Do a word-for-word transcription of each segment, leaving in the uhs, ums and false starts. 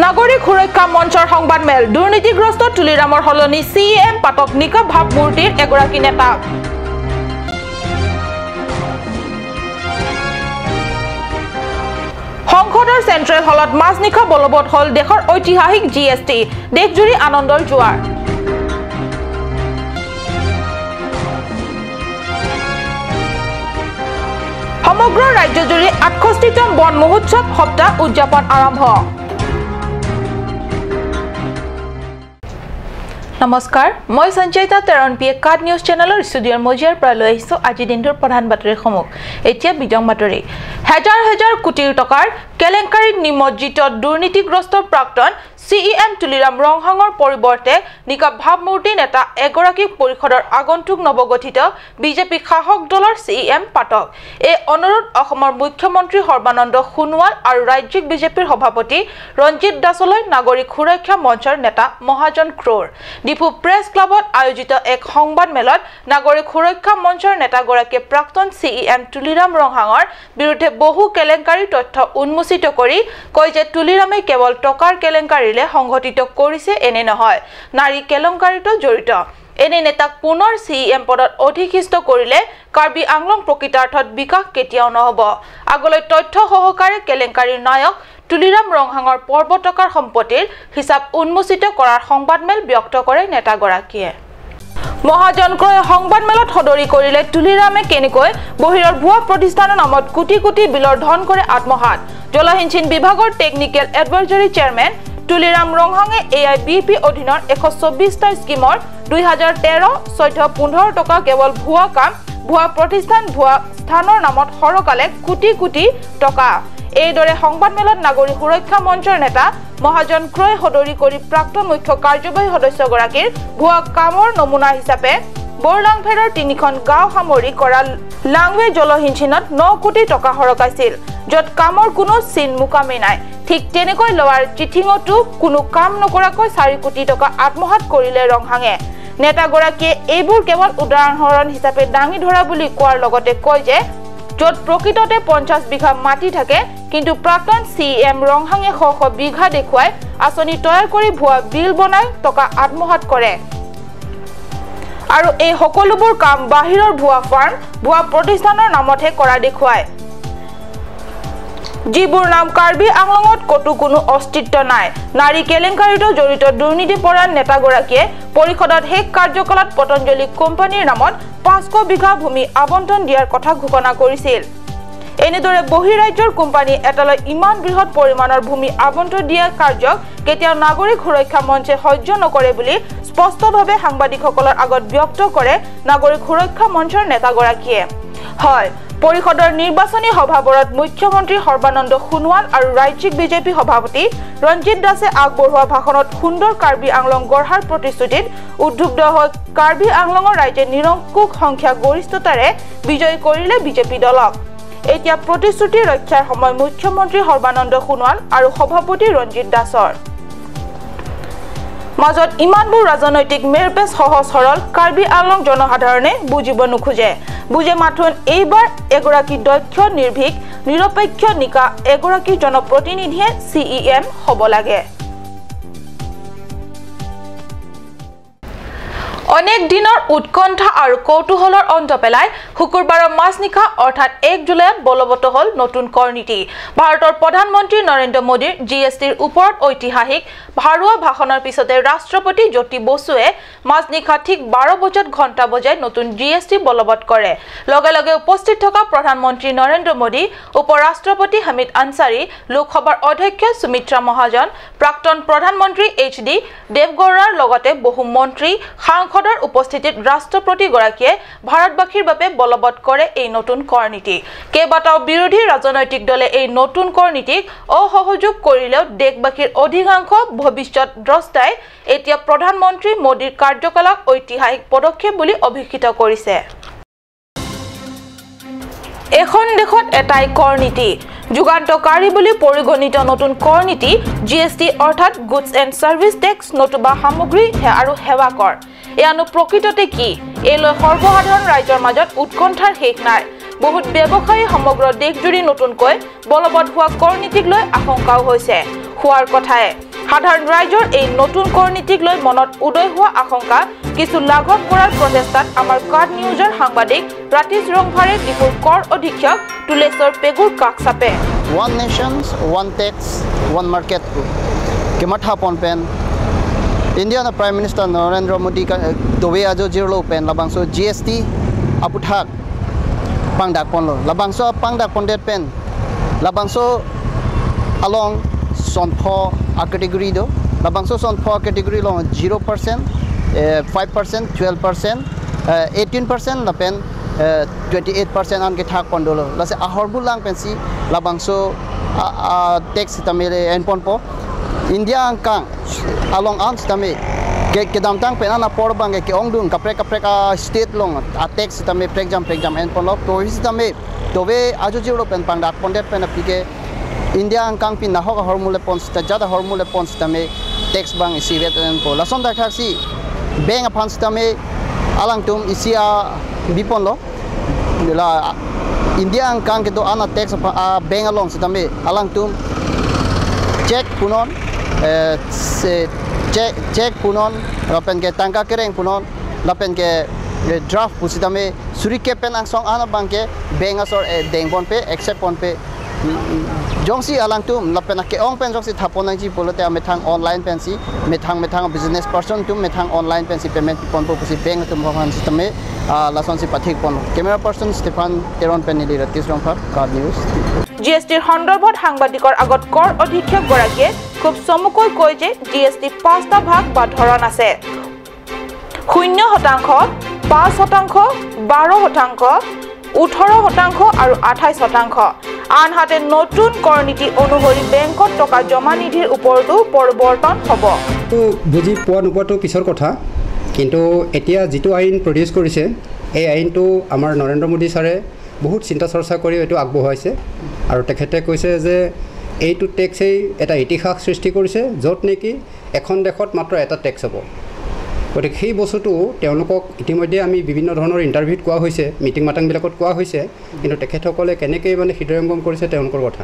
নাগৰিক সুৰক্ষা মঞ্চৰ সংবাদমেল, দুৰ্নীতিগ্ৰস্ত তুলিৰামৰ সলনি চি ই এম পাতক নিশা ভাৱমূৰ্তিৰ এগৰাকী নেতা। সংসদৰ চেণ্ট্ৰেল হলত মাজনিশা বলবৎ হ'ল দেশৰ ঐতিহাসিক জি এছ টি, দেশজুৰি আনন্দৰ জোৱাৰ। সমগ্ৰ ৰাজ্যজুৰি আঠষষ্ঠিতম বন মহোৎসৱ সপ্তাহ উদযাপন আৰম্ভ। নমস্কাৰ, মই সঞ্চয়িতা তেৰণপীয়ে কাট নিউজ চেনেলৰ ষ্টুডিঅ'ৰ মজিয়াৰ পৰা লৈ আহিছো আজি দিনটোৰ প্ৰধান বাতৰিসমূহ। এতিয়া বিজং বাতৰি। হেজাৰ হেজাৰ কোটিৰ টকাৰ কেলেংকাৰীত নিমজ্জিত দুৰ্নীতিগ্ৰস্ত প্ৰাক্তন চি ই এম তুলিৰাম ৰংহাঙৰ পৰিৱৰ্তে নিশা ভাৱমূৰ্তি নেতা এগৰাকীক পৰিষদৰ আগন্তুক নৱগঠিত বি জে পি শাসক দলৰ চি ই এম পাতক। এই অনুৰোধ অসমৰ মুখ্যমন্ত্ৰী সৰ্বানন্দ সোণোৱাল আৰু ৰাজ্যিক বি জে পিৰ সভাপতি ৰঞ্জিত দাসলৈ নাগৰিক সুৰক্ষা মঞ্চৰ নেতা মহাজন ক্ৰৌৰ। ডিফু প্ৰেছ ক্লাবত আয়োজিত এক সংবাদমেলত নাগৰিক সুৰক্ষা মঞ্চৰ নেতাগৰাকীয়ে প্ৰাক্তন চি ই এম তুলিৰাম ৰংহাঙৰ বিৰুদ্ধে বহু কেলেংকাৰীৰ তথ্য উন্মোচিত কৰি কয় যে তুলিৰামে কেৱল টকাৰ কেলেংকাৰীলে সংঘটিত কৰিছে এনে নহয়, নাৰী কেলেংকাৰীতো জড়িত। এনে নেতাক পুনৰ চি ই এম পদত অধিষ্ঠিত কৰিলে কাৰ্বি আংলং প্ৰকৃতাৰ্থত বিকাশ কেতিয়াও নহ'ব। আগলৈ তথ্য সহকাৰে কেলেংকাৰীৰ নায়ক তুলিৰাম ৰংহাঙৰ পৰ্ব টকাৰ সম্পত্তিৰ হিচাপ উন্মোচিত কৰাৰ সংবাদমেল ব্যক্ত কৰে নেতাগৰাকীয়ে। মহাজন ক্ৰৌয়ে সংবাদমেলত সদৰি কৰিলে তুলিৰামে কেনেকৈ বহিৰৰ ভুৱা প্ৰতিষ্ঠানৰ নামত কোটি কোটি বিলৰ ধন কৰে আত্মসাৎ। জলসিঞ্চন বিভাগৰ টেকনিকেল এডভাইজৰী চেয়াৰমেন তুলিৰাম ৰংহাঙে এ আই বি পি অধীনৰ এশ চৌবিশটা স্কিমৰ দুই হাজাৰ তেৰ, চৈধ্য, পোন্ধৰ টকা কেৱল ভুৱা কাম, ভুৱা প্ৰতিষ্ঠান, ভুৱা স্থানৰ নামত সৰকালে কোটি কোটি টকা। এইদৰে সংবাদমেলত নাগৰিক সুৰক্ষা মঞ্চৰ নেতা মহাজন ক্ৰৌয়ে সদৰি কৰি প্ৰাক্তন মুখ্য কাৰ্যবাহী সদস্যগৰাকীৰ ভুৱা কামৰ নমুনা হিচাপে বৰলাংফেৰৰ তিনিখন গাঁও সামৰি কৰা লাংৱে জলসিঞ্চনত ন কোটি টকা সৰকাইছিল, য'ত কামৰ কোনো চিন মোকামেই নাই। ঠিক তেনেকৈ লৱাৰ চিঠিঙতো কোনো কাম নকৰাকৈ চাৰি কোটি টকা আত্মসাৎ কৰিলে ৰংহাঙে। নেতাগৰাকীয়ে এইবোৰ কেৱল উদাহৰণ হিচাপে দাঙি ধৰা বুলি কোৱাৰ লগতে কয় যে য'ত প্ৰকৃততে পঞ্চাশ বিঘা মাটি থাকে, কিন্তু প্ৰাক্তন চি ই এম ৰংহাঙে শ শ বিঘা দেখুৱাই আঁচনি তৈয়াৰ কৰি ভুৱা বিল বনাই টকা আত্মসাৎ কৰে। আৰু এই সকলোবোৰ কাম বাহিৰৰ ভুৱা ফাৰ্ম, ভুৱা প্ৰতিষ্ঠানৰ নামতহে কৰা দেখুৱায়। যিবোৰ নাম কাৰ্বি আংলঙত ক'তো কোনো অস্তিত্ব নাই। নাৰী কেলেংকাৰীতো জড়িত দুৰ্নীতিপৰায়ণ নেতাগৰাকীয়ে পৰিষদত শেষ কাৰ্যকালত পতঞ্জলি কোম্পানীৰ নামত পাঁচশ বিঘা ভূমি আবণ্টন দিয়াৰ কথা ঘোষণা কৰিছিল। এনেদৰে বহিঃৰাজ্যৰ কোম্পানী এটালৈ ইমান বৃহৎ পৰিমাণৰ ভূমি আবণ্টন দিয়া কাৰ্যক কেতিয়াও নাগৰিক সুৰক্ষা মঞ্চে সহ্য নকৰে বুলি স্পষ্টভাৱে সাংবাদিকসকলৰ আগত ব্যক্ত কৰে নাগৰিক সুৰক্ষা মঞ্চৰ নেতাগৰাকীয়ে। হয়, পৰিষদৰ নিৰ্বাচনী সভাবোৰত মুখ্যমন্ত্ৰী সৰ্বানন্দ সোণোৱাল আৰু ৰাজ্যিক বি জে পি সভাপতি ৰঞ্জিত দাসে আগবঢ়োৱা ভাষণত সুন্দৰ কাৰ্বি আংলং গঢ়াৰ প্ৰতিশ্ৰুতিত উদ্বুদ্ধ হৈ কাৰ্বি আংলঙৰ ৰাইজে নিৰংকুশ সংখ্যাগৰিষ্ঠতাৰে বিজয়ী কৰিলে বি জে পি দলক। এতিয়া প্ৰতিশ্ৰুতি ৰক্ষাৰ সময় মুখ্যমন্ত্ৰী সৰ্বানন্দ সোণোৱাল আৰু সভাপতি ৰঞ্জিত দাসৰ মাজত ইমানবোৰ ৰাজনৈতিক মেৰপেচ সহজ সৰল কাৰ্বি আংলং জনসাধাৰণে বুজিব নোখোজে। বুজে মাথোন এইবাৰ এগৰাকী দক্ষ, নিৰ্ভীক, নিৰপেক্ষ নিকা এগৰাকী জনপ্ৰতিনিধিয়ে চি ই এম হ'ব লাগে। অনেক দিনৰ উৎকণ্ঠা আৰু কৌতূহলৰ অন্ত পেলাই শুকুৰবাৰৰ মাজনিশা অৰ্থাৎ এক জুলাইত বলবৎ হ'ল নতুন কৰ নীতি। ভাৰতৰ প্ৰধানমন্ত্ৰী নৰেন্দ্ৰ মোদীৰ জি এছ টিৰ ওপৰত ঐতিহাসিক ভাৰুৱা ভাষণৰ পিছতে ৰাষ্ট্ৰপতি জ্যোতি বসুৱে মাজনিশা ঠিক বাৰ বজাত ঘণ্টা বজাই নতুন জি এছ টি বলবৎ কৰে। লগে লগে উপস্থিত থকা প্ৰধানমন্ত্ৰী নৰেন্দ্ৰ মোদী, উপ ৰাষ্ট্ৰপতি হামিদ আনচাৰী, লোকসভাৰ অধ্যক্ষ সুমিত্ৰা মহাজন, প্ৰাক্তন প্ৰধানমন্ত্ৰী এইচ ডি দেৱগৌড়াৰ লগতে বহু মন্ত্ৰী, সাংসদৰ উপস্থিতিত ৰাষ্ট্ৰপতিগৰাকীয়ে ভাৰতবাসীৰ বাবে বলবৎ কৰে এই নতুন কৰ নীতি। কেইবাটাও বিৰোধী ৰাজনৈতিক দলে এই নতুন কৰ নীতিক অসহযোগ কৰিলেও দেশবাসীৰ অধিকাংশ ভৱিষ্যত দ্ৰষ্টাই এতিয়া প্ৰধানমন্ত্ৰী মোদীৰ কাৰ্যকালক ঐতিহাসিক পদক্ষেপ বুলি অভিহিত কৰিছে। এখন দেশত এটাই কৰ নীতি। যুগান্তকাৰী বুলি পৰিগণিত নতুন কৰ নীতি জি এছ টি অৰ্থাৎ গুডছ এণ্ড ছাৰ্ভিচ টেক্স নতুবা সামগ্ৰী সে-, আৰু সেৱা কৰ। এয়ানো প্ৰকৃততে কি? এই লৈ সৰ্বসাধাৰণ ৰাইজৰ মাজত উৎকণ্ঠাৰ শেষ নাই। বহুত ব্যৱসায়ী সমগ্ৰ দেশজুৰি নতুনকৈ বলবৎ হোৱা কৰ নীতিক লৈ আশংকাও হৈছে। হোৱাৰ কথাই। সাধাৰণ ৰাইজৰ এই নতুন কৰ নীতিক লৈ মনত উদয় হোৱা আশংকা কিছু লাঘৱ কৰাৰ প্ৰচেষ্টাত আমাৰ কাৰ্ড নিউজৰ সাংবাদিক ৰাতিশ ৰংভাৰে ডিফুৰ কৰ অধীক্ষক তুলেশ্বৰ পেগুৰ কাষ চাপে। One nation, one tax, one market pu kemathapon pen India na Prime Minister Narendra Modi ka dove ajo jirlo pen labangso G S T aputhak pangdakponlo. Labangso pangdakpondet pen labangso along sonpho a category do. Labangso sonpho a category along zero percent, eh, five percent, twelve percent, eh, eighteen percent lapen eh, twenty eight percent an kethakpon dolo. Lasi ahormu lang pensi labangso a, a tax sitame enponpo. India angkang along an sitame ke kedamtang pen an apor abang ke ke-ongdun kaprek kaprek a state along a tax sitame prekjam prekjam enponlo. To sitame dove ajo jirlo pen pangdakpondet pen aphi ke India angkang pen nahok ahormu le pon sita jat ahormu le pon sitame tax abang isi vet enpo. Lason dak thaksi bank aphan sitame alangtum isi a biponlo. La India angkang kedo an a tax aphan a bank along sitame alangtum cheque punon, eh, se cheque, cheque punon, lapen ke tangka kereng punon, lapen ke, eh, draft pu sitame suri ke pen angsong an abang ke bank asor, eh, dengponpe, accept ponpe. Jongsi alangtum lapen ake-ong pen jongsi thapon nangji pulote amethang online pensi methang methang business person atum methang online pensi payment ponpo pusi bank atum aphan sitame, ah, lasonsi pathikponlo. Camera person Stephen Teron pen neli Ratish Rongphar, Card News. জি এছ টিৰ সন্দৰ্ভত সাংবাদিকৰ আগত কৰ অধীক্ষকগৰাকীয়ে খুব চমুকৈ কয় যে জি এছ টি পাঁচটা ভাগ বা ধৰণ আছে। শূন্য শতাংশ, পাঁচ শতাংশ, বাৰ শতাংশ, ওঠৰ শতাংশ আৰু আঠাইছ শতাংশ। আনহাতে নতুন কৰ নীতি অনুসৰি বেংকত টকা জমা নিধিৰ ওপৰতো পৰিৱৰ্তন হ'ব। তো বুজি পোৱা নোপোৱাটো পিছৰ কথা, কিন্তু এতিয়া যিটো আইন প্ৰডিউচ কৰিছে, এই আইনটো আমাৰ নৰেন্দ্ৰ মোদী ছাৰে বহুত চিন্তা চৰ্চা কৰি এইটো আগবঢ়াইছে আৰু তেখেতে কৈছে যে এইটো টেক্সেই এটা ইতিহাস সৃষ্টি কৰিছে, য'ত নেকি এখন দেশত মাত্ৰ এটা টেক্স হ'ব। গতিকে সেই বস্তুটো তেওঁলোকক ইতিমধ্যে আমি বিভিন্ন ধৰণৰ ইণ্টাৰভিউত কোৱা হৈছে, মিটিং মাটাংবিলাকত কোৱা হৈছে, কিন্তু তেখেতসকলে কেনেকৈ মানে হৃদয়ংগম কৰিছে তেওঁলোকৰ কথা।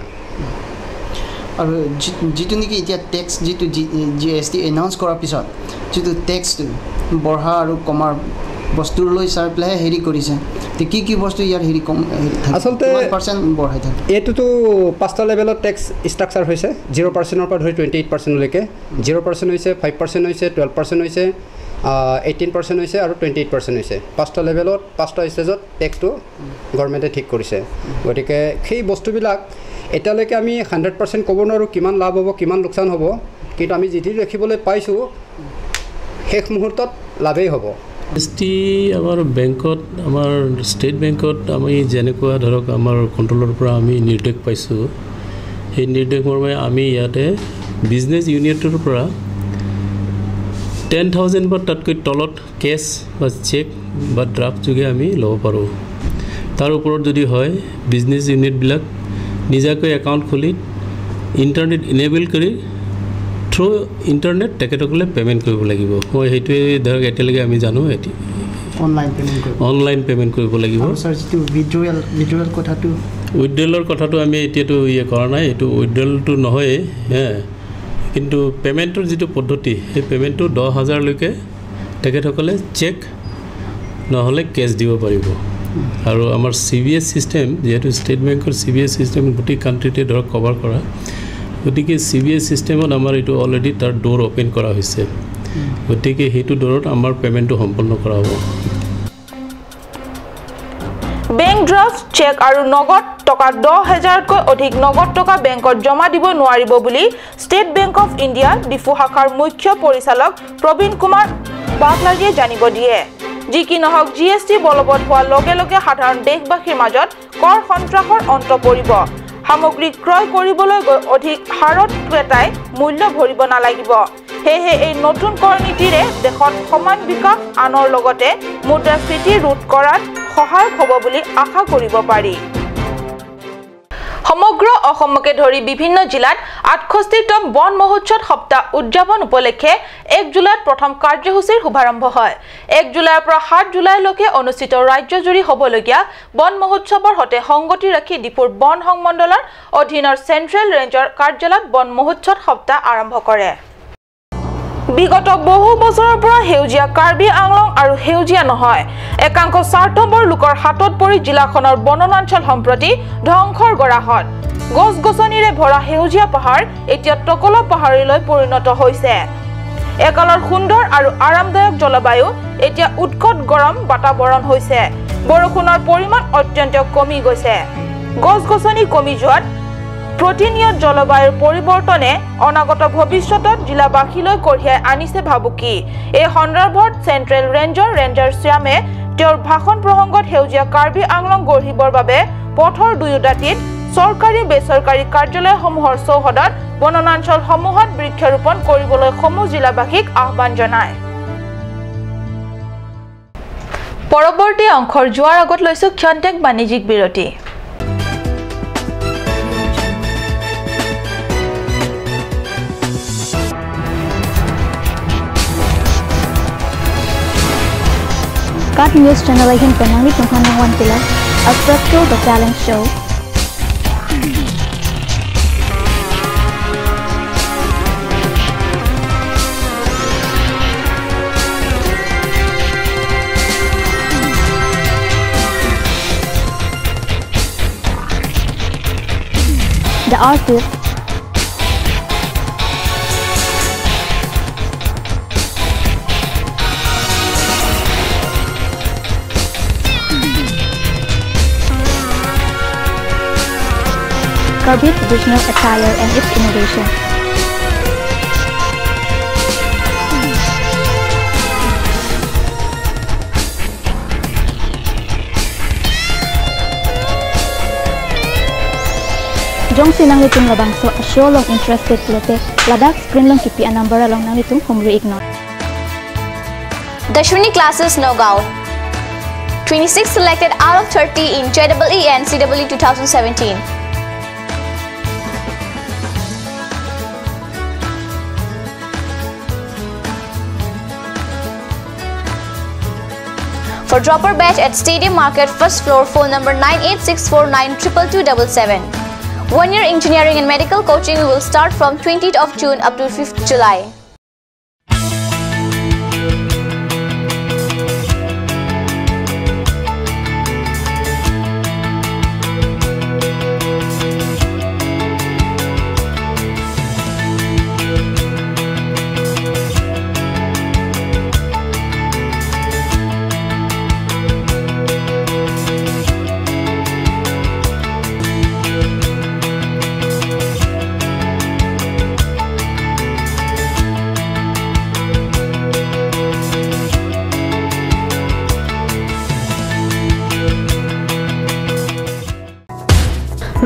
আৰু যি- যিটো নেকি এতিয়া টেক্স যিটো জি এছ টি এনাউন্স কৰাৰ পিছত যিটো টেক্সটো বঢ়া আৰু কমাৰ বস্তুৰ লৈ চাই পেলাইহে হেৰি কৰিছে। তে কি কি বস্তু ইয়াৰ হেৰি কম হেৰি থাকে? আচলতে কিমান পাৰ্চেণ্ট বঢ়াই থাকে? এইটোতো পাঁচটা লেভেলত টেক্স ষ্ট্ৰাকচাৰ হৈছে, জিৰ' পাৰ্চেণ্টৰ পৰা ধৰি টুৱেণ্টি এইট পাৰ্চেণ্টলৈকে। জিৰ' পাৰ্চেণ্ট হৈছে, ফাইভ পাৰ্চেণ্ট হৈছে, টুৱেলভ পাৰ্চেণ্ট হৈছে, এইটিন পাৰ্চেণ্ট হৈছে আৰু টুৱেণ্টি এইট পাৰ্চেণ্ট হৈছে। পাঁচটা লেভেলত পাঁচটা ষ্টেজত টেক্সটো গভৰ্ণমেণ্টে ঠিক কৰিছে। গতিকে সেই বস্তুবিলাক এতিয়ালৈকে আমি হাণ্ড্ৰেড পাৰ্চেণ্ট ক'ব নোৱাৰোঁ কিমান লাভ হ'ব, কিমান লোকচান হ'ব, কিন্তু আমি যিটো দেখিবলৈ পাইছোঁ শেষ মুহূৰ্তত লাভেই হ'ব। জি এছ টি আমাৰ বেংকত, আমাৰ ষ্টেট বেংকত আমি যেনেকুৱা ধৰক আমাৰ কণ্ট্ৰলৰ পৰা আমি নিৰ্দেশ পাইছোঁ, সেই নিৰ্দেশ মৰ্মে আমি ইয়াতে বিজনেছ ইউনিটৰ পৰা টেন থাউজেণ্ড বা তাতকৈ তলত কেছ বা চেক বা ড্ৰাফ্ট যোগে আমি ল'ব পাৰোঁ। তাৰ ওপৰত যদি হয়, বিজনেছ ইউনিটবিলাক নিজাকৈ একাউণ্ট খুলি ইণ্টাৰনেট ইনেবল কৰি থ্ৰু ইণ্টাৰনেট তেখেতসকলে পে'মেণ্ট কৰিব লাগিব। মই সেইটোৱে ধৰক এতিয়ালৈকে আমি জানো। এটি অনলাইন পে'মেণ্ট কৰিব। অনলাইন পে'মেণ্ট কৰিব লাগিব। আৰু ছাৰ, যিটো উইথড্ৰৱেল উইথড্ৰৱেল কথাটো উইথড্ৰৱেলৰ কথাটো আমি এতিয়াতো ইয়ে কৰা নাই, এইটো উইথড্ৰৱেলটো নহয়েই, হে, কিন্তু পে'মেণ্টৰ যিটো পদ্ধতি, সেই পে'মেণ্টটো দহ হাজাৰলৈকে তেখেতসকলে চেক নহ'লে কেছ দিব পাৰিব। আৰু আমাৰ চি বি এছ ছিষ্টেম, যিহেতু ষ্টেট বেংকৰ চি বি এছ ছিষ্টেম গোটেই কাণ্ট্ৰিতে ধৰক কভাৰ কৰা, গতিকে চি বি এছ ছিষ্টেমত আমাৰ এইটো অলৰেডি তাৰ ড'ৰ অ'পেন কৰা হৈছে। গতিকে সেইটো ড'ৰত আমাৰ পে'মেণ্টটো সম্পন্ন কৰা হ'ব। বেংক ড্ৰাফ্ট, চেক আৰু নগদ টকা দহ হাজাৰতকৈ অধিক নগদ টকা বেংকত জমা দিব নোৱাৰিব বুলি State Bank of India Diphu শাখাৰ মুখ্য পৰিচালক প্ৰবীণ কুমাৰ বাগলাৰীয়ে জানিব দিয়ে। যি কি নহওক, জি এছ টি বলবৎ হোৱাৰ লগে লগে সাধাৰণ দেশবাসীৰ মাজত কৰ সন্ত্ৰাসৰ অন্ত পৰিব। সামগ্ৰী ক্ৰয় কৰিবলৈ গৈ অধিক হাৰত ক্ৰেতাই মূল্য ভৰিব নালাগিব। সেয়েহে এই নতুন কৰ নীতিৰে দেশত সমান বিকাশ আনৰ লগতে মুদ্ৰাস্ফীতি ৰোধ কৰাত সহায়ক হ'ব বুলি আশা কৰিব পাৰি। সমগ্ৰ অসমকে ধৰি বিভিন্ন জিলাত আঠষষ্ঠিতম বন মহোৎসৱ সপ্তাহ উদযাপন উপলক্ষে এক জুলাইত প্ৰথম কাৰ্যসূচীৰ শুভাৰম্ভ হয়। এক জুলাইৰ পৰা সাত জুলাইলৈকে অনুষ্ঠিত ৰাজ্যজুৰি হ'বলগীয়া বন মহোৎসৱৰ সৈতে সংগতি ৰাখি ডিফুৰ বন সংমণ্ডলৰ অধীনৰ চেণ্ট্ৰেল ৰেঞ্জৰ কাৰ্যালয়ত বন মহোৎসৱ সপ্তাহ আৰম্ভ কৰে। বিগত বহু বছৰৰ পৰা সেউজীয়া কাৰ্বি আংলং আৰু সেউজীয়া নহয়, একাংশ স্বাৰ্থপৰ লোকৰ হাতত পৰি জিলাখনৰ বননাঞ্চল সম্প্ৰতি ধ্বংসৰ গৰাহত। গছ-গছনিৰে ভৰা সেউজীয়া পাহাৰ এতিয়া টকলা পাহাৰলৈ পৰিণত হৈছে। একালৰ সুন্দৰ আৰু আৰামদায়ক জলবায়ু এতিয়া উৎকট গৰম বাতাবৰণ হৈছে। বৰষুণৰ পৰিমাণ অত্যন্ত কমি গৈছে। গছ-গছনি কমি যোৱাত প্ৰতিনিয়ত জলবায়ুৰ পৰিৱৰ্তনে অনাগত ভৱিষ্যতত জিলাবাসীলৈ কঢ়িয়াই আনিছে ভাবুকি। এই সন্দৰ্ভত চেণ্ট্ৰেল ৰেঞ্জৰ ৰেঞ্জাৰ শ্যামে তেওঁৰ ভাষণ প্ৰসংগত সেউজীয়া কাৰ্বি আংলং গঢ়িবৰ বাবে পথৰ দুয়োদাঁতিত চৰকাৰী বেচৰকাৰী কাৰ্যালয়সমূহৰ চৌহদত বননাঞ্চলসমূহত বৃক্ষৰোপণ কৰিবলৈ সমূহ জিলাবাসীক আহ্বান জনায়। পৰৱৰ্তী অংশৰ যোৱাৰ আগত লৈছো ক্ষন্তেক বাণিজ্যিক বিৰতি। KAT News Channel ahin pen nanglitum aphan nangvan pilo Astro Show, The Talent Show. The Artist. Karbi traditional attire and its innovation. Jongsi nanglitum labangso a-show along interested pulote, ladak screen along kipi a-number along nanglitum humri iknon. Dashwini Classes, Nagaon. Twenty-six selected out of thirty in J E E and C E E two thousand seventeen. For dropper batch at Stadium Market, first floor, phone number nine eight six four nine triple two double seven. One year engineering and medical coaching will start from twentieth of June up to fifth July.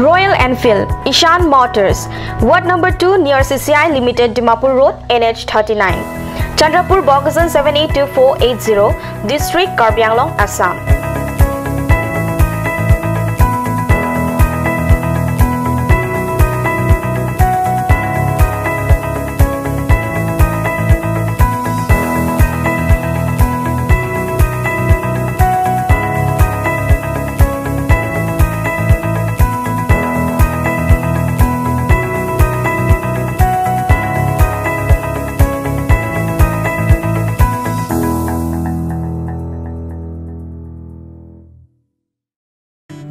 Royal Enfield, Ishan Motors, Ward number two near C C I Limited, Dimapur Road, N H thirty-nine, Chandrapur, Bokajan seven eight two four eight zero, District, Karbi Anglong, Assam.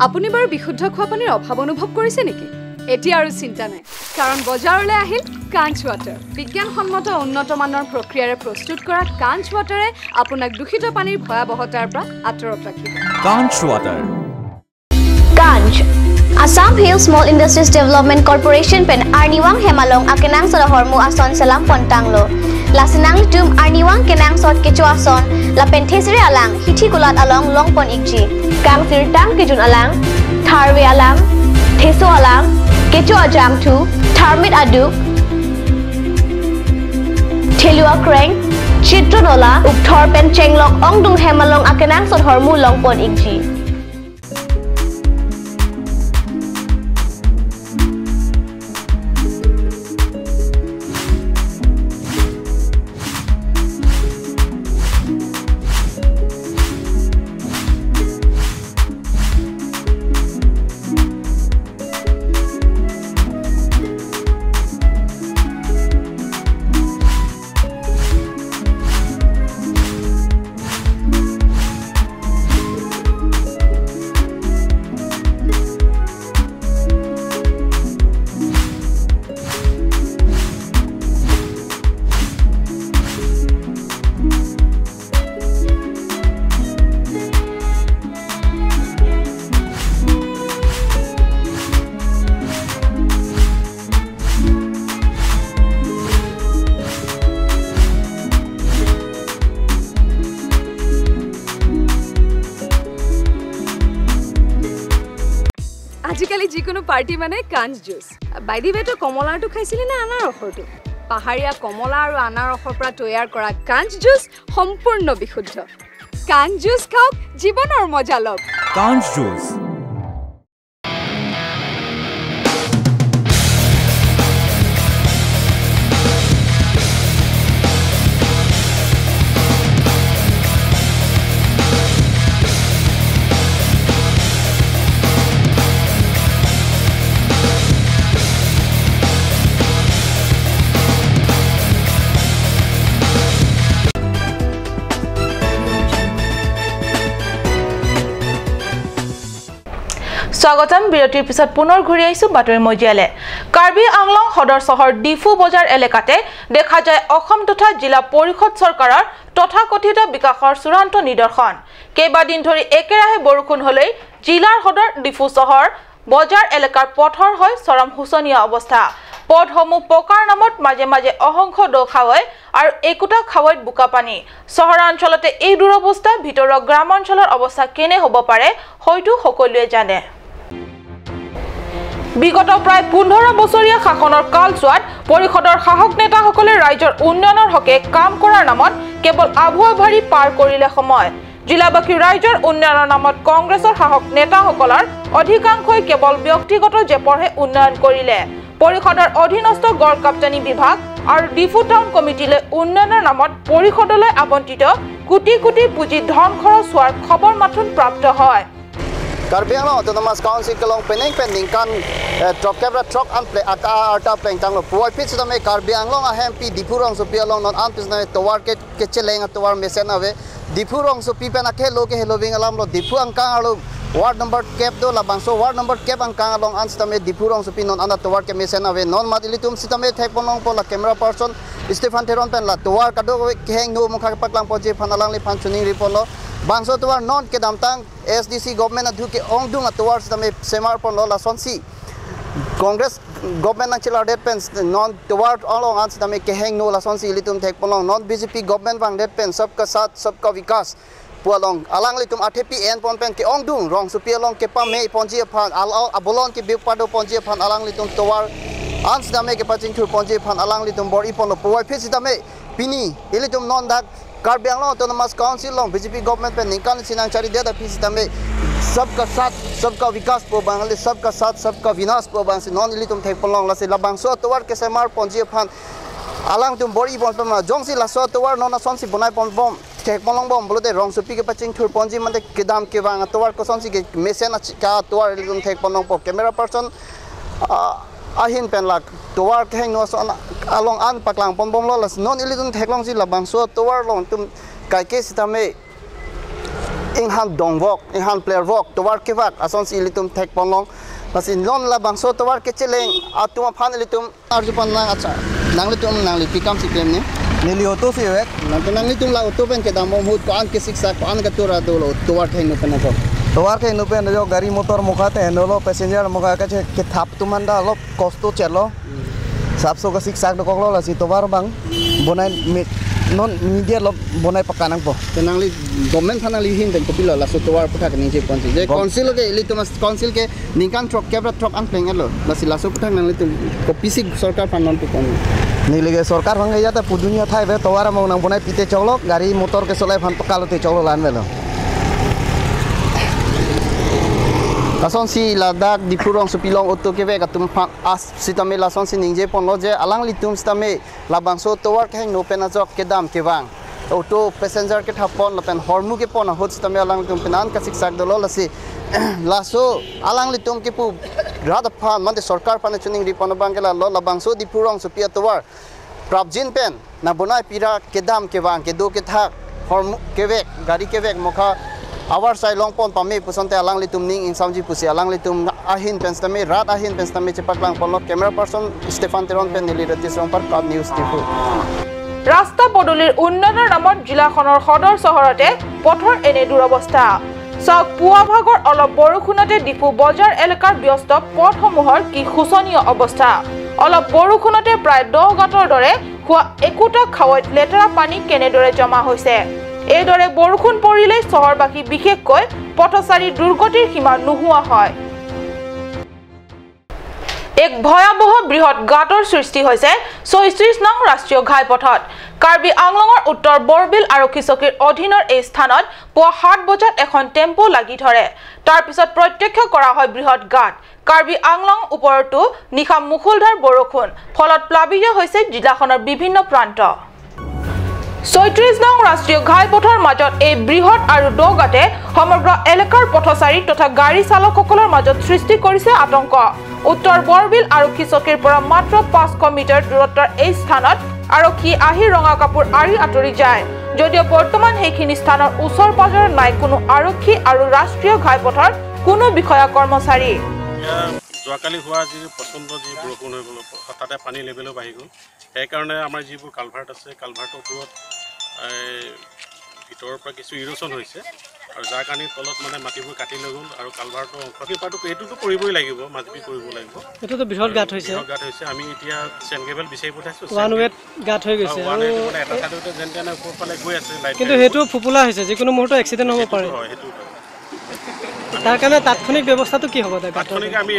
আপুনি বাৰু বিশুদ্ধ খোৱা পানীৰ অভাৱ অনুভৱ কৰিছে নেকি? এতিয়া আৰু চিন্তা নাই, কাৰণ বজাৰলৈ আহিল কাঞ্চ ৱাটাৰ। বিজ্ঞানসন্মত উন্নত মানৰ প্ৰক্ৰিয়াৰে প্ৰস্তুত কৰা কাঞ্চ ৱাটাৰে আপোনাক দূষিত পানীৰ ভয়াৱহতাৰ পৰা আঁতৰত ৰাখিব। Kanch Water. Kanch, Assam Hill Small Industries Development Corporation pen arnivang hem along akenangsot ahormu ason selam pon tanglo. Lasi nanglitum arnivang kenangsot kecho ason lapen thesere alang hithi kulat along long pon ikji. Kangsirtang kejun alang, tharve alang, theso alang, kecho ajangthu, tharmit aduk, thelu akreng, chitro nola, ukthor pen chenglok ongdung hem along akenangsot ahormu long pon ikji. আজিকালি যিকোনো পাৰ্টি মানে কাঞ্চ juice. By the ৱে, তই কমলাৰটো খাইছিলি নে আনাৰসৰটো? পাহাৰীয়া কমলা আৰু আনাৰসৰ পৰা তৈয়াৰ কৰা কাঞ্চ জুচ সম্পূৰ্ণ বিশুদ্ধ। কাঞ্চ জুচ খাওক, জীৱনৰ মজা লওক। কাঞ্চ জুচ। স্বাগতম। বিৰতিৰ পিছত পুনৰ ঘূৰি আহিছো বাতৰি মজিয়ালে। কাৰ্বি আংলং সদৰ চহৰ ডিফু বজাৰ এলেকাতে দেখা যায় অসম তথা জিলা পৰিষদ চৰকাৰৰ তথাকথিত বিকাশৰ চূড়ান্ত নিদৰ্শন। কেইবাদিন ধৰি একেৰাহে বৰষুণ হলেই জিলাৰ সদৰ ডিফু চহৰ বজাৰ এলেকাৰ পথৰ হয় চৰম শোচনীয় অৱস্থা। পথসমূহ পকাৰ নামত মাজে মাজে অসংখ্য দ খাৱৈ আৰু একোটা খাৱৈত বোকা পানী। চহৰাঞ্চলতে এই দুৰৱস্থা, ভিতৰুৱা গ্ৰামাঞ্চলৰ অৱস্থা কেনে হ'ব পাৰে, হয়তো সকলোৱে জানে। বিগত প্ৰায় পোন্ধৰ বছৰীয়া শাসনৰ কালছোৱাত পৰিষদৰ শাসক নেতাসকলে ৰাইজৰ উন্নয়নৰ হকে কাম কৰাৰ নামত কেৱল আভুৱা ভাৰি পাৰ কৰিলে সময়। জিলাবাসী ৰাইজৰ উন্নয়নৰ নামত কংগ্ৰেছৰ শাসক নেতাসকলৰ অধিকাংশই কেৱল ব্যক্তিগত জেপৰহে উন্নয়ন কৰিলে। পৰিষদৰ অধীনস্থ গড় কাপ্তানি বিভাগ আৰু ডিফু টাউন কমিটিলৈ উন্নয়নৰ নামত পৰিষদলৈ আবণ্টিত কোটি কোটি পুঁজি ধন খৰচ হোৱাৰ খবৰ মাথোন প্ৰাপ্ত হয়। Karbi Anglong Autonomous Council kelong penang pen ningkan, eh, throk kep ra throk an ple aka arta plengtanglo. Puvoiphit sitame Karbi Anglong ahem pi Diphu rongsopi along non an pi sitame tovar ke, kecheleng atovar mesen ave. Diphu rongsopi pen akehelo kehelo ving alamlo, Diphu angkang arlo ward number kep do, labangso ward number kep angkang along an sitame Diphu rongsopi non an atovar kemesen ave. Non mat ilitum sitame thekponlongpo, la camera person Stephen Teron pen la tovar kadokave kehingno mukha paklang ponji aphan alangliphan choningri ponlo. Bangso tovar non kedamtang A S D C government adhu ke-ongdung atovar sitame semar ponlo, lasonsi Congress government nangchelardet pen non tovar along an sitame kehingno, lasonsi ilitum thekponlong. Non B J P government vangdet pen Sabka Saath Sabka Vikas pu along alanglitum athepi en pon pen ke-ongdung rongsopi along kepame ponji aphan, al, al, abolon kebi pado ponji aphan alanglitum tovar an sitame kepachingthur ponji aphan alanglitum bor-i ponlo. Puvoiphit sitame pini ilitum non dak Karbi Anglong Autonomous Council along B J P government pen ningkan isi nangcharidet aphi sitame Sabka Saath Sabka Vikas pu abang, le Sabka Saath Sabka Vinash pu abangsi non ilitum thekponlong. Lasi labangso atovar kesemar ponji aphan alangtum bor-i pon pema, jongsi laso atovar non asonsi bonai ponbom, thekponlongbom pulote rongsopi kepachingthur ponji mate kedam kevang atovar kosonsi kemesen achi-, ka atovar ilitum thekponlongpo. Camera person, ah, ahin pen la tovar kehingno ason along an paklang ponbomlo. Lasi non ilitum theklongsi labangso atovar along tum kaike sitame inghan dongvok, inghan plervok, tovar kevak asonsi ilitum thekponlong. Lasi non labangso tovar kecheleng atum aphan ilitum arju pon nang acha, nanglitum nangli pi kam si klem ne? Neli auto si vek. Nang, nanglitum la auto pen kedam ahut ko-an kesiksak, ko-an katura dolo tovar kehingno pen ajo? Tovar kehingno pen ajo gari motor mukha te henolo, passenger mukha kache kethap atum anda lo kosto chelo. Sapso kasiksak dokoklo, lasi tovar abang bonai me-, non media lo bonai pakanangpo. Te nangli government aphan nangli ahin pen kopilo laso tovar aputhak ningje ponji? Je Gov- council ke, ilitum as council ke ningkan throk kep ra throk an pleng-etlo. Lasi laso aputhak nanglitum kopisi sorkar aphan non pu pon? Neli ke sorkar aphan ke ya ta pudun ya thai ve, tovar among nang bonai pite choklo, gari motor kesolai aphan pakalo te choklo, la-an avelo. Lasonsi ladak Diphu rongsopi along auto kevek atum aphan as sitame lasonsi ningje ponlo je alanglitum sitame labangso tovar kehingno pen ajok kedam kevang, auto passenger kethap pon lapen hormu kepon ahut sitame alanglitum pen an kasiksak dolo. Lasi laso alanglitum kipu rat aphan mate sorkar aphan choningri pon abang ke lalo, labangso Diphu rongsopi atovar prapjin pen nang bonai pira kedam kevang, kedo kethak, hormu kevek, gari kevek mukha avarsai long pon pame pu asonte alanglitum ning ingsamji pusi alanglitum ahin pen sitame, rat ahin pen sitame chepaklang ponlo. Camera person Stephen Teron pen neli Ratish Rongphar, Prab News Diphu. ৰাস্তা পদূলিৰ উন্নয়নৰ নামত জিলাখনৰ সদৰ চহৰতে পথৰ এনে দুৰৱস্থা। চাওক, পুৱা ভাগৰ অলপ বৰষুণতে ডিফু বজাৰ এলেকাৰ ব্যস্ত পথসমূহৰ কি শোচনীয় অৱস্থা। অলপ বৰষুণতে প্ৰায় দহ গাঁতৰ দৰে হোৱা একোটা খাৱৈত লেতেৰা পানী কেনেদৰে জমা হৈছে। এইদৰে বৰষুণ পৰিলেই চহৰবাসী, বিশেষকৈ পথচাৰী দুৰ্গতিৰ সীমা নোহোৱা হয়। এক ভয়াৱহ বৃহৎ গাঁতৰ সৃষ্টি হৈছে ছয়ত্ৰিশ নং ৰাষ্ট্ৰীয় ঘাইপথত। কাৰ্বি আংলঙৰ উত্তৰ বৰবিল আৰক্ষী চকীৰ অধীনৰ এই স্থানত পুৱা সাত বজাত এখন টেম্পো লাগি ধৰে। তাৰ পিছত প্ৰত্যক্ষ কৰা হয় বৃহৎ গাঁত। কাৰ্বি আংলং ওপৰতো নিশা মুষলধাৰ বৰষুণ, ফলত প্লাবিত হৈছে জিলাখনৰ বিভিন্ন প্ৰান্ত। ছয়ত্ৰিশ নং ৰাষ্ট্ৰীয় ঘাইপথৰ মাজত এই বৃহৎ আৰু দ গাঁতে সমগ্ৰ এলেকাৰ পথচাৰী তথা গাড়ী চালকসকলৰ মাজত সৃষ্টি কৰিছে আতংক। উত্তৰ বৰবিল আৰক্ষী চকীৰ পৰা মাত্ৰ পাঁচশ মিটাৰ দূৰত্বৰ এই স্থানত আৰক্ষী আহি ৰঙা কাপোৰ আঁৰি আঁতৰি যায়। যদিও বৰ্তমান সেইখিনি স্থানৰ ওচৰ পাজৰত নাই কোনো আৰক্ষী আৰু ৰাষ্ট্ৰীয় ঘাইপথৰ কোনো বিষয়া কৰ্মচাৰী। এতিয়া যোৱাকালি হোৱা যি প্ৰচণ্ড যি বৰষুণ হৈ গ'ল, হঠাতে পানী লেভেলো বাঢ়ি গ'ল। সেইকাৰণে আমাৰ যিবোৰ কালভাৰ্ট আছে, কালভাৰ্টৰ ওপৰত এই ভিতৰৰ পৰা কিছু ইৰ'চন হৈছে আৰু যাৰ কাৰণে তলত মানে মাটিবোৰ কাটি লৈ গ'ল আৰু কালভাৰ্টৰ অংশ, সেই পাৰটো, এইটোতো কৰিবই লাগিব, মাজুবি কৰিব লাগিব। এইটোতো বৃহৎ গাঁত হৈছে। বৃহৎ গাঁত হৈছে। আমি এতিয়া চেণ্ড গ্ৰেভেল বিচাৰি পঠাইছোঁ। ওৱান ৱেত গাঁত হৈ গৈছে। ওৱান ৱেটো আৰু মানে এটা চাইডতে যেন তেনে ওপৰ ফালে গৈ আছে লাইট। কিন্তু সেইটো ফোপোলা হৈছে, যিকোনো মুহূৰ্তত এক্সিডেণ্ট হ'ব পাৰে। হয়, সেইটো হয়। তাৰ কাৰণে তাৎক্ষণিক ব্যৱস্থাটো কি হ'ব? তাৎক্ষণিক আমি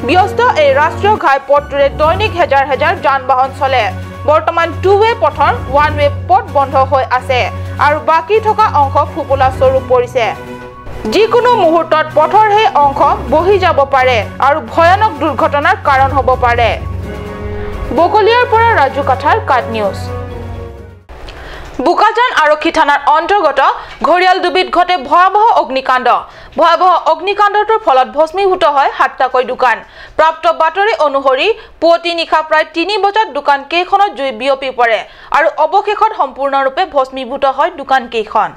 ব্যস্ত এই ৰাষ্ট্ৰীয় ঘাইপথটোৰে দৈনিক হেজাৰ হেজাৰ যান বাহন চলে। বৰ্তমান টু ৱে পথৰ ওৱান ৱে পথ বন্ধ হৈ আছে আৰু বাকী থকা অংশ ফোপোলা স্বৰূপ পৰিছে। যিকোনো মুহূৰ্তত পথৰ সেই অংশ বহি যাব পাৰে আৰু ভয়ানক দুৰ্ঘটনাৰ কাৰণ হ'ব পাৰে। বকলিয়াৰ পৰা ৰাজু কাঠাৰ, কাট নিউজ। বোকাজান আৰক্ষী থানাৰ অন্তৰ্গত ঘৰিয়াল দুবিত ঘটে ভয়াৱহ অগ্নিকাণ্ড। ভয়াৱহ অগ্নিকাণ্ডটোৰ ফলত ভস্মীভূত হয় সাতটাকৈ দোকান। প্ৰাপ্ত বাতৰি অনুসৰি পুৱতি নিশা প্ৰায় তিনি বজাত দোকান কেইখনত জুই বিয়পি পৰে আৰু অৱশেষত সম্পূৰ্ণৰূপে ভস্মীভূত হয় দোকান কেইখন।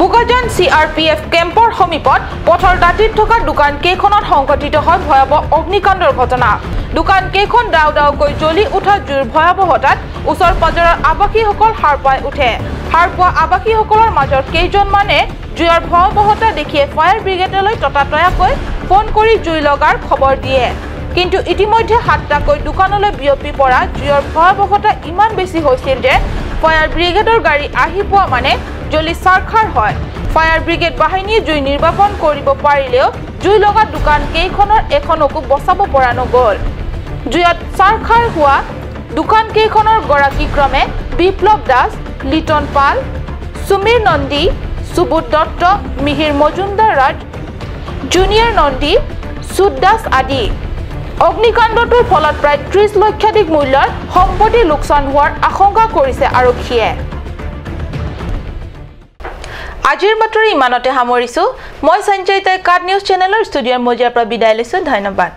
বোকাজান চি আৰ পি এফ কেম্পৰ সমীপত পথৰ দাঁতিত থকা দোকান কেইখনত সংঘটিত হয় ভয়াৱহ অগ্নিকাণ্ডৰ ঘটনা। দোকান কেইখন দাও দাওকৈ জ্বলি উঠা জুইৰ ভয়াৱহতাত ওচৰ পাজৰৰ আৱাসীসকল সাৰ পাই উঠে। সাৰ পোৱা আৱাসীসকলৰ মাজৰ কেইজনমানে জুইৰ ভয়াৱহতা দেখিয়ে ফায়াৰ ব্ৰিগেডলৈ ততাতৈয়াকৈ ফোন কৰি জুই লগাৰ খবৰ দিয়ে। কিন্তু ইতিমধ্যে সাতটাকৈ দোকানলৈ বিয়পি পৰা জুইৰ ভয়াৱহতা ইমান বেছি হৈছিল যে ফায়াৰ ব্ৰিগেডৰ গাড়ী আহি পোৱা মানে জ্বলি ছাৰখাৰ হয়। ফায়াৰ ব্ৰিগেড বাহিনীয়ে জুই নিৰ্বাপন কৰিব পাৰিলেও জুই লগা দোকান কেইখনৰ এখনকো বচাব পৰা নগ'ল। জুইত ছাৰখাৰ হোৱা দোকান কেইখনৰ গৰাকী ক্ৰমে বিপ্লৱ দাস, লিটন পাল, সুমীৰ নন্দী, সুবোধ দত্ত, মিহিৰ মজুমদাৰ ৰাজ, জুনিয়ৰ নন্দী, সুদ দাস আদি। অগ্নিকাণ্ডটোৰ ফলত প্ৰায় ত্ৰিশ লক্ষাধিক মূল্যৰ সম্পত্তি লোকচান হোৱাৰ আশংকা কৰিছে আৰক্ষীয়ে। আজিৰ বাতৰি ইমানতে সামৰিছো। মই সঞ্চয়িতাই কাট নিউজ চেনেলৰ ষ্টুডিঅ'ৰ মজিয়াৰ পৰা বিদায় লৈছো। ধন্যবাদ।